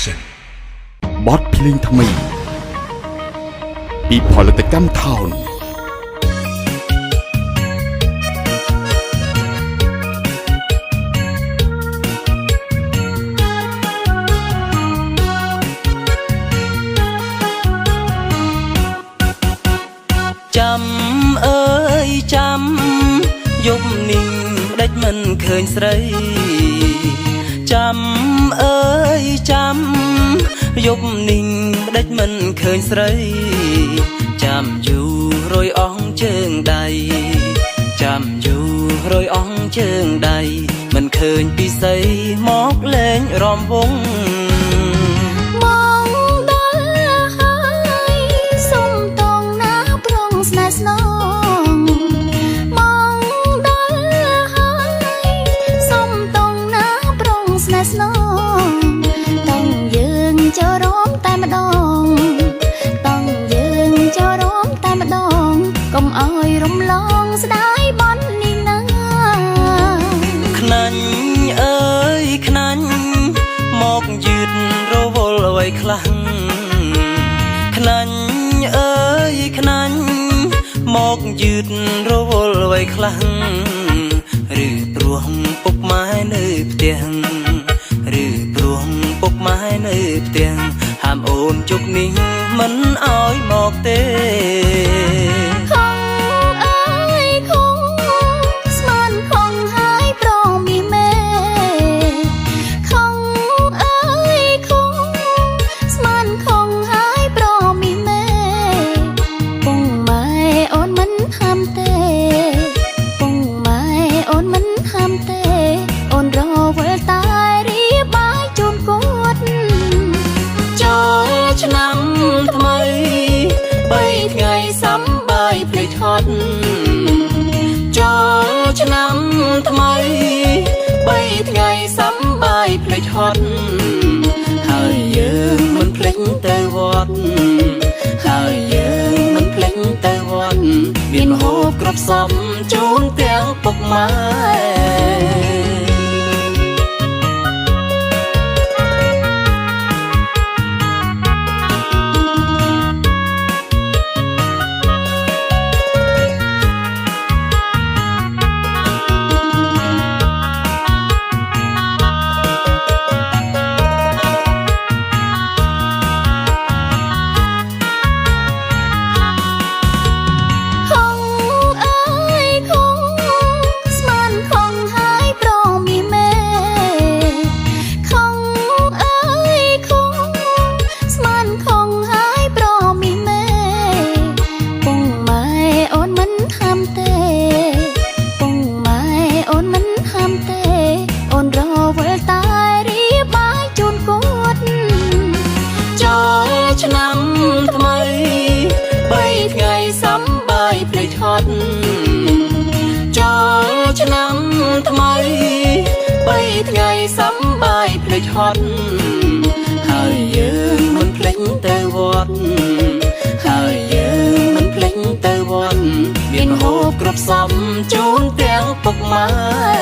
Action. បទភ្លេងថ្មីពីផលិតកម្មថោន ចាំអើយចាំយប់នេះដេចមិនឃើញស្រីចាំអើយចាំយប់នេះដេចមិនឃើញស្រីចាំយូររយអងជើងដៃចាំយូររយអងជើងដៃមិនឃើញពិសីមកលេងរំវង មកដល់ហើយសុំតងណាប្រងស្នេហ៍ស្នងមកដល់ហើយសុំតងណាប្រងស្នេហ៍ស្នងតងយើងចូលរួមតែម្ដងតងយើងចូលរួមតែម្ដងកុំឲ្យរំលងស្ដាយបននេះណា ខ្នាញ់អើយខ្នាញ់មកយឺតរវល់អ្វីខ្លាំងខ្នាញ់អើយខ្នាញ់មកយឺតរវល់អ្វីខ្លាំងឬព្រោះពុកម៉ែនៅផ្ទះឬព្រោះពុកម៉ែនៅផ្ទះហាមអូនជប់នេះមិនអោយមកទេ ខំអើយខំស្មានខំហើយប្រងមីមេខំអើយខំស្មានខំហើយប្រងមីមេពងម៉ែអូនមិនហាមទេពងម៉ែអូនមិនហាមទេអូនរវល់តែរៀបបាយជូនគាត់ ចូលឆ្នាំថ្មីបីថ្ងៃសំបាយភ្លេចហត់ចូលឆ្នាំថ្មីបីថ្ងៃសំបាយភ្លេចហត់ហើយយើងមិនភ្លេចទៅវត្តហើយយើងមិនភ្លេចទៅវត្តមានម្ហូបគ្រប់សំជូនទាំងពុកម៉ែ ខំអើយខំស្មានខំហើយប្រងមីមេខំអើយខំស្មានខំហើយប្រងមីមេពងម៉ែអូនមិនហាមទេពងម៉ែអូនមិនហាមទេអូនរវល់តែរៀបបាយជូនគាត់ ចូលឆ្នាំថ្មីបីថ្ងៃសំបាយភ្លេចហត់ចូលឆ្នាំថ្មីបីថ្ងៃសំបាយភ្លេចហត់ហើយយើងមិនភ្លេចទៅវត្តហើយយើងមិនភ្លេចទៅវត្តមានម្ហូបគ្រប់សំជូនទាំងពុកម៉ែ